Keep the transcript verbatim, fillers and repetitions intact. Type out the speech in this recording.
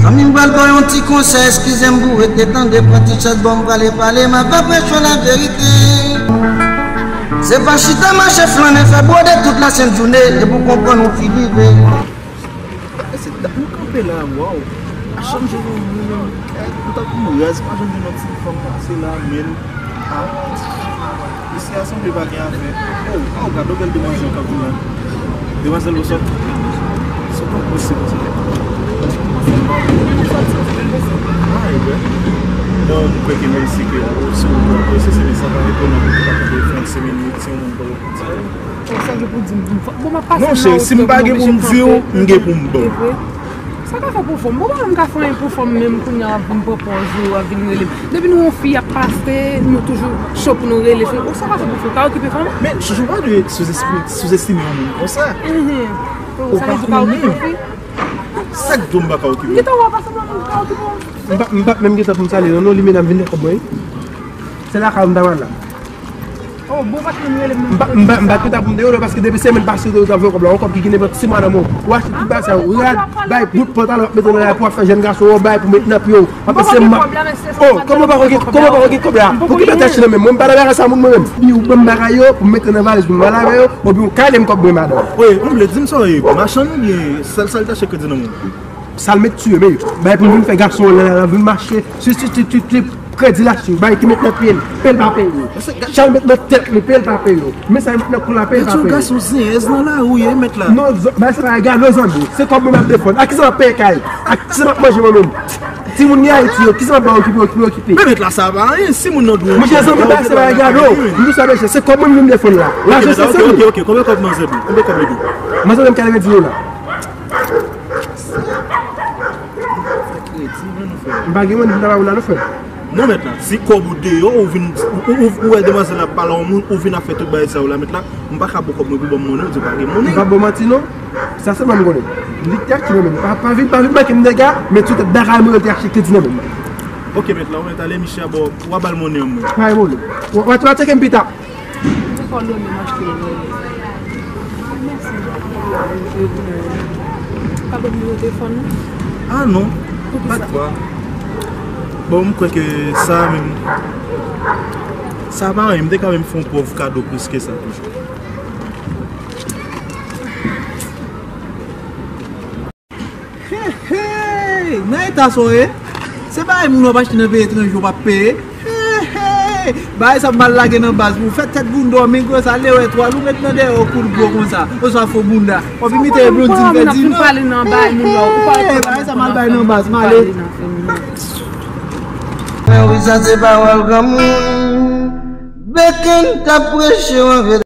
Zanmi m pral ba w yon ti konsèy, eskize m pou rete tande, pran ti chèz bò m prale pale, m ap ap recho laverite. Se pa chita mache flannen, fè bwode tout lasent jounen, epi w konprann ou fin rive. E se dat nou kanpe la, waw. Pa janm jwenn yon moun, yon, nou t ap mouri, pa janm jwenn yon ti fanm pase la, menm. Ah. Isi a sanble pa gen afè. Oh, oh, gade yon bèl demwazèl k ap vin la. Demwazèl, ou sòt. Se pa posib, sa. Ah, e byen. Bon, m kwè ke mèsi ke ou sou wout la. Se, se, se pa reponn nan moun ki pa konn franse minit, se yon moun pa konn sa. Sa gen pou di m, bon, m ap pase. Non, cheri, si m pa gen pou m di w, m gen pou m ba w. Sa ka fè pou fò m? Bon, m ka fè anyen pou fò m menm, kounye a w ap vin pran pòz ou, w ap vin rele m. Depi nou wè yon fi ap pase, nou toujou cho pou nou rele fi. Ou sa ka fè pou fò m? Ka okipe fanm? Men, Jojo, pa dwe souzestime, souzestime yon moun konsa. Mhm. Ou pa konnen. Sa vle di ou ka okipe yon fi? Sa k di w m pa ka okipe? Gentan wè w pa sanble yon moun ki ka okipe yon fi. M pa, m pa menm gentan pou m salye non, non, li menm ap vin nan kòb mwen. Se lakay ou m ta pral la. Oh, bon, pa t menm rele m nan. M pa, m pa, m pa t gentan pou m deyò la, paske depi semèn pase ou t ap fè kòb la, yon kòb ki gen nenpòt sis mwa nan men w. Ou achte tout bagay sa yo, rad, bay bout pantalon, w ap mete nan la pou w ap fè jèn gason, w ap bay pou met nan pye w. Apre se m. Oh, kòman w pa gen, kòman w pa gen kòb la? Poukisa w tache nan men m? Mwen m pa nan bagay sa moun mwen menm. Bi ou ban m bagay yo, pou m mete nan valiz pou m al avè yo, oubyen ou kale m kòb mwen, madanm. Wi, m vle di m sa w ye, machann oubyen sèl sa l tache kredi nan men w? Sa l met tiye, men bay pou l vin fè gason an la, la vin mache, si, si, si, si, si, kredi l achte, bay ki met nan pye l, peye l pa peye. Sa l met nan tèt li, peye l pa peye. Men sa l met nan kou l la, peye l pa peye. Gason zenyèz nan lari, mèt la. Non, bay sa pa egalo, zanmi. Se kòb mwen m ap defann. Ak kisa m ap peye kay? Ak kisa m ap manje mwen menm? Timoun gen Ayiti yo, kisa m ap ba okipe, okipe, okipe? Men mèt la, sa pa anyen, si moun nan dwe. Monchè, zanmi, bay sa pa egalo. M di sa, mesye, se kòb mwen m vin defann la. Lajan se sa. Ok, ok, ok, konbyen kòb manzè dwe? Konbyen kòb li dwe? Manzè dwe m ka leve di yo la. M pa gen mwen, m ta ba ou la, non, frè. Non, mèt la, si kòb ou deyò, ou vin, ou, ou, ou wè demwazèl ap pale a yon moun, ou vin ap fè tout bagay sa yo la, mèt la, m pa ka ba w kòb mwen pou ban m monnen, ou di w pa gen monnen. M pa ba w manti, non. Sa sèlman m konnen. Li te achte nan men m. Pa, pa vin, pa vin manke m dega, men sou tèt bagay mwen, li te achte kredi nan men m. Ok, mèt la, ou mèt ale, miche a ba w, w a ba l monnen an mwen. Pa gen pwoblèm. W a, w a, w a tcheke m pita. Ou fò lone m achte l, mwen. Mèsi. Ou ka ban m nimewo telefòn ou? Ah non, pa de pwoblèm. Bon, m kwè ke sa menm, sa pa anyen, m te ka menm fè yon pòv kado plis ke sa toujou. Hey, hey! Nan eta sa w ye? Se bagay moun w ap achte nan peyi etranje w p ap peye? Hey, hey! Bagay sa mal lage nan baz pou w fè tèt bounda w, men gwo sa lewè twal ou met nan dèyè w kou l gwo konsa, oswa fo bounda. W ap imite Blondine fè di non. Hey, hey! Bagay sa mal bay nan baz, m ale. Wi, sa se pawòl granmoun. Beken t ap preche w anvè.